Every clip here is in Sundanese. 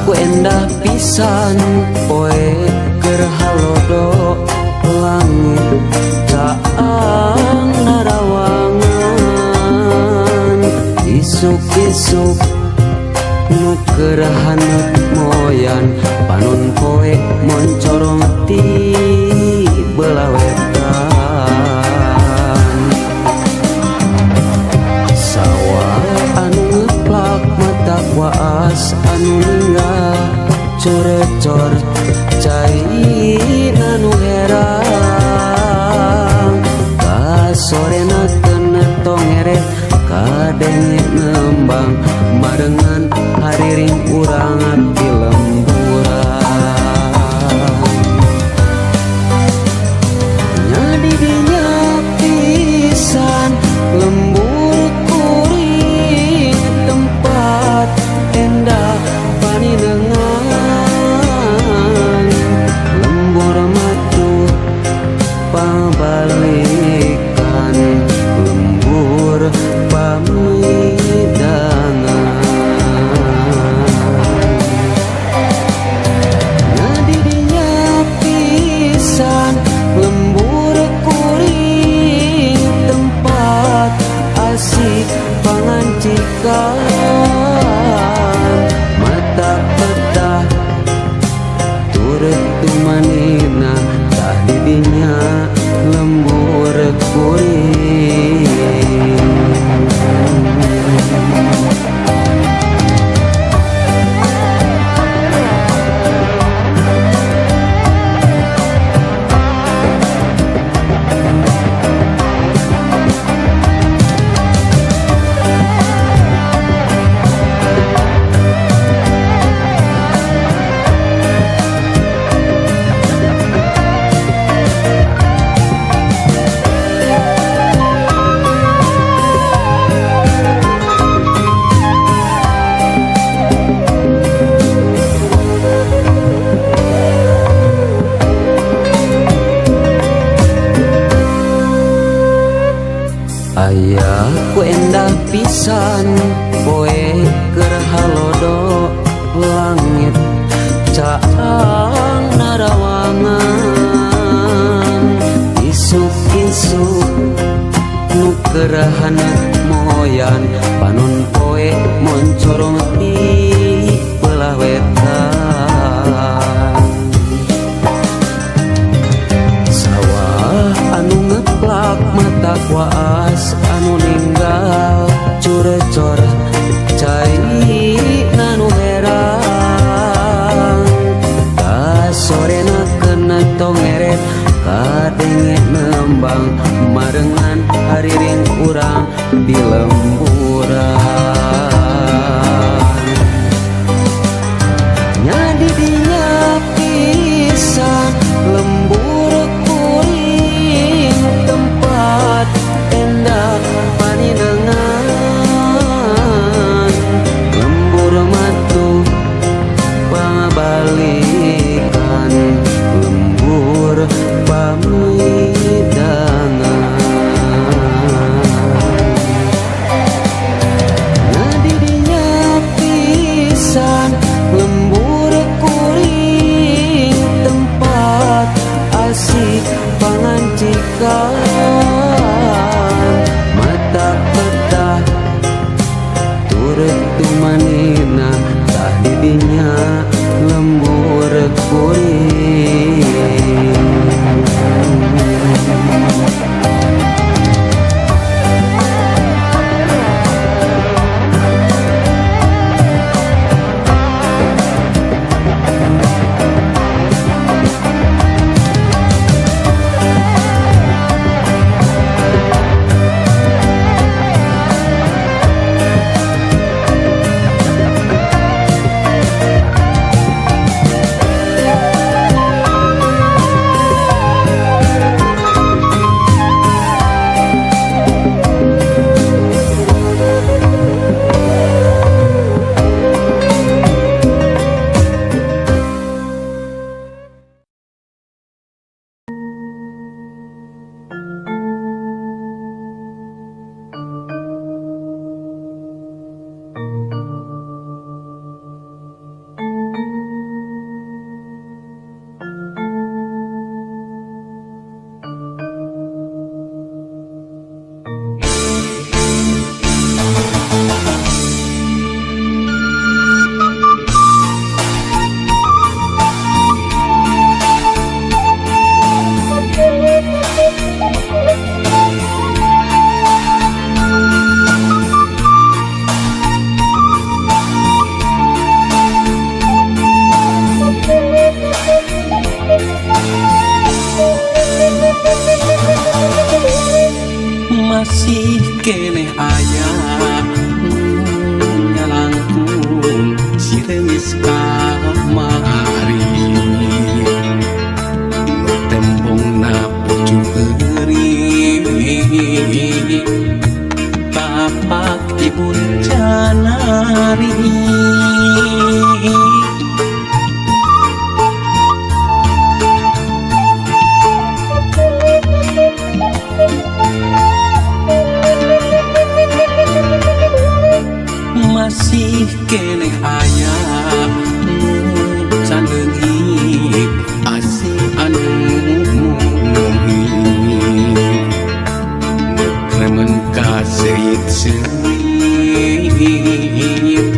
ku endah pisan poe keur halodo langit caang narawangan isuk-isuk nu keur haneut moyan panon poe moncorong ti belah wetan sawah anu ngeplak mata waas anu ninggal corecor cai anu herang kasorena kena tongeret kadenge nembang barengan hariring urang di lemburan nya didinya pisan lembur kuring tempat endah paninengan lembur matuh pabalikan lembur pamidangan nya didinya pisan lembur kuring tempat asik pangancikan mata petah turut tumanina tah didinya lembur kuring. Aya ku endah pisan poe keur halodo langit caang narawangan isuk-isuk nu keur haneut moyan panon poe moncorong ti belah wetan sawah anu ngeplak mata waas anu ninggal curecor cai nanu herang kasorena kena tongeret kadenge nembang marengan hariring urang di lemburan nya didinya pisan lembur kuring tempat endah paninengan lembur matuh pabalikan lembur pamidangan. Keneh aya nu nyalangkung si Remis kamari, nu tembongna pucuk eurik tapak ibun canari. Masih keneh aya nu can leungit asing anu muhit, nu kremen ka seuit-seuit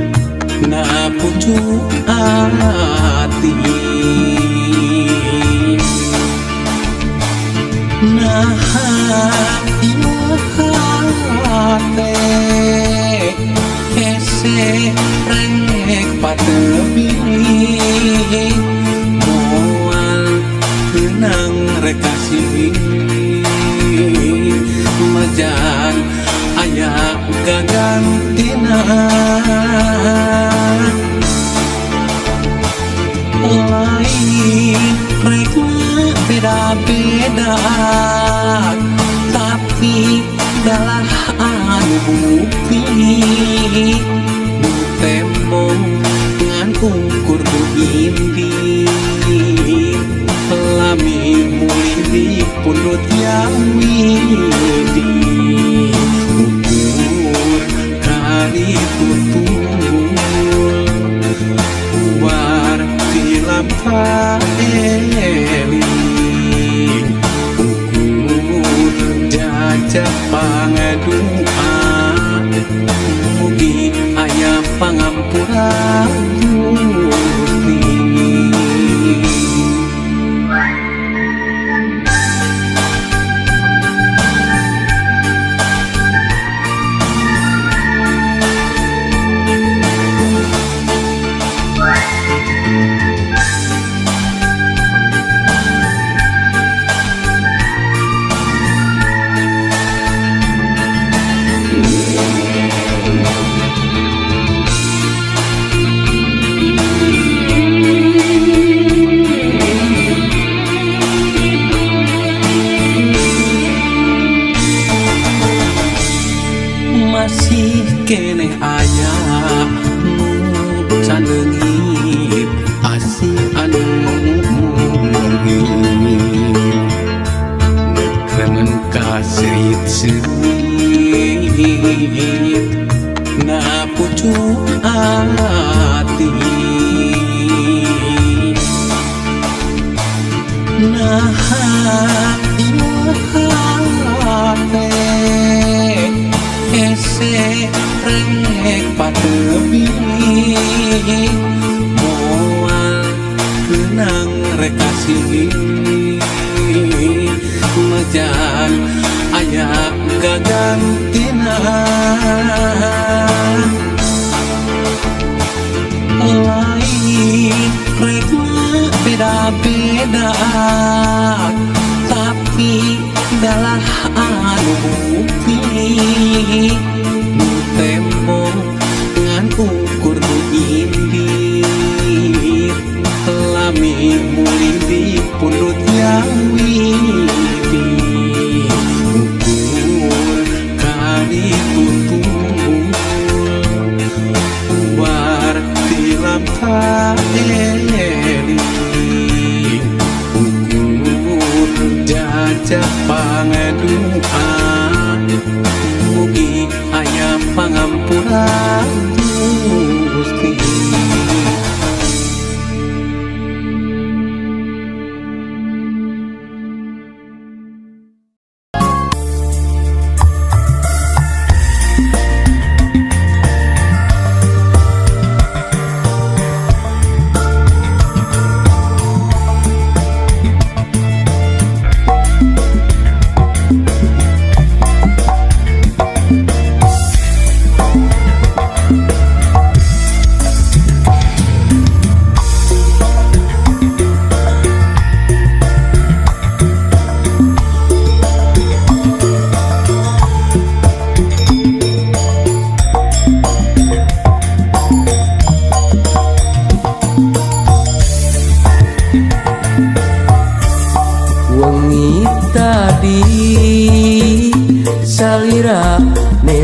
na pucuk ati. Naha ieu teh hese rek patebi, moal meunang rekasih majan aya gagantina. Lain rek beda-beda, tapi dalah anu bukti, nu tembong ngan ukur nu indit, lami mulih di pundut yawidi, ukur kali tutul ubar tilap eling, ukur jajah pangadua, mugi aya pangampura Gusti. Masih keneh aya nu can leungit asing anu muhit, nu kremen ka seuit-seuit na pucuk ati. Naha ieu teh hese rek patebi, moal meunang rekasih majan aya gagantina. Lain rek beda-beda, tapi dalah anu bukti, nu tembong ngan ukur nu indit, lami mulih di pundut yawidi, ukur kali tutul ubar tilap eling, ukur jajah pangadua, mugi aya pangampura Gusti.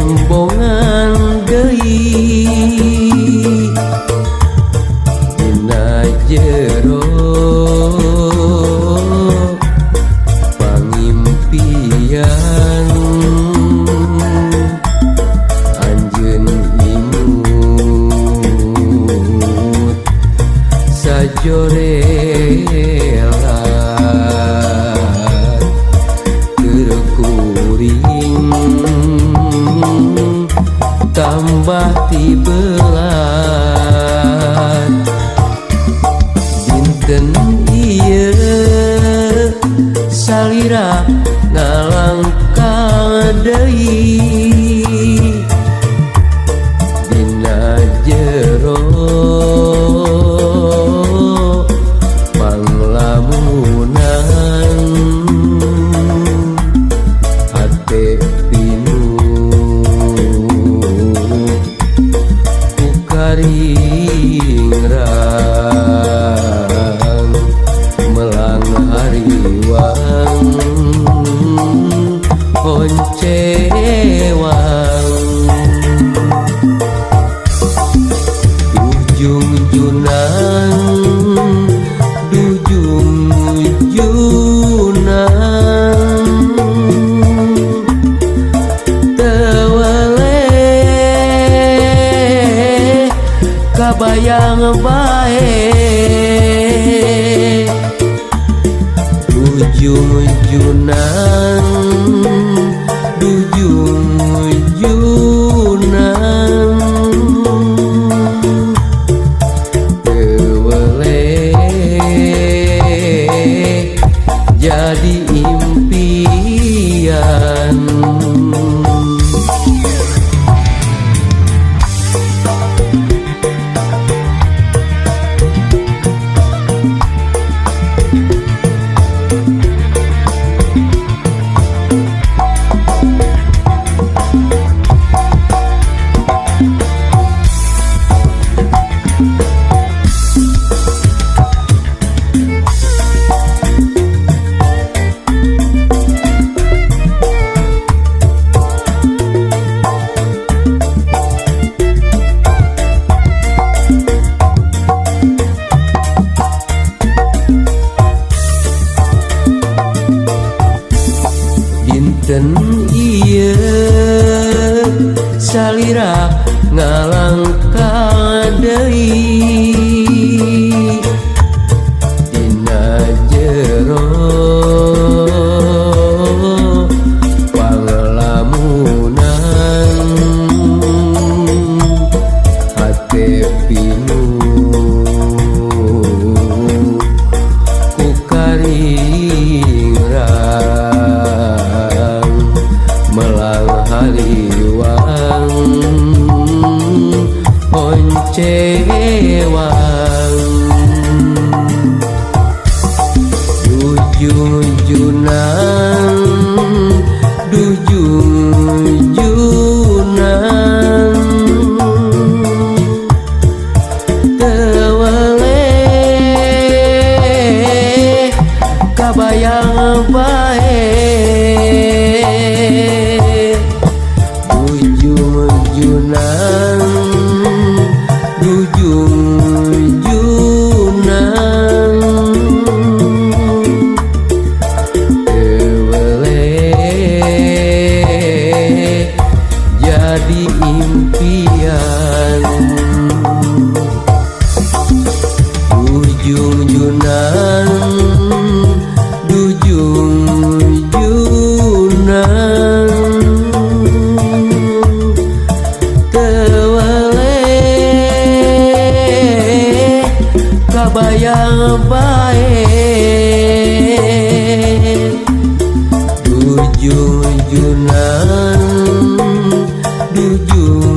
Embongan deui dina jero pangimpian anjeun imut sajorelat keur kuring tambah tibelat dinten ieu salira ngalangkah deui dina jero panglamunan hate pinuh ku karingrang melang hariwang honcewang ujung junang dujung junang teu weleh kabayang bae ujung junang dujung junang teu weleh jadi impian. Dinten ieu salira ngalangkah deui dina jero panglamunan hate pinuh ku karingrang melang hariwang honcewang ujung junang dujung junang teu weleh kabayang bae ujung junang dujung junang teu weleh jadi impian ujung junang dujung junang teu weleh kabayang bae dujung junang dujung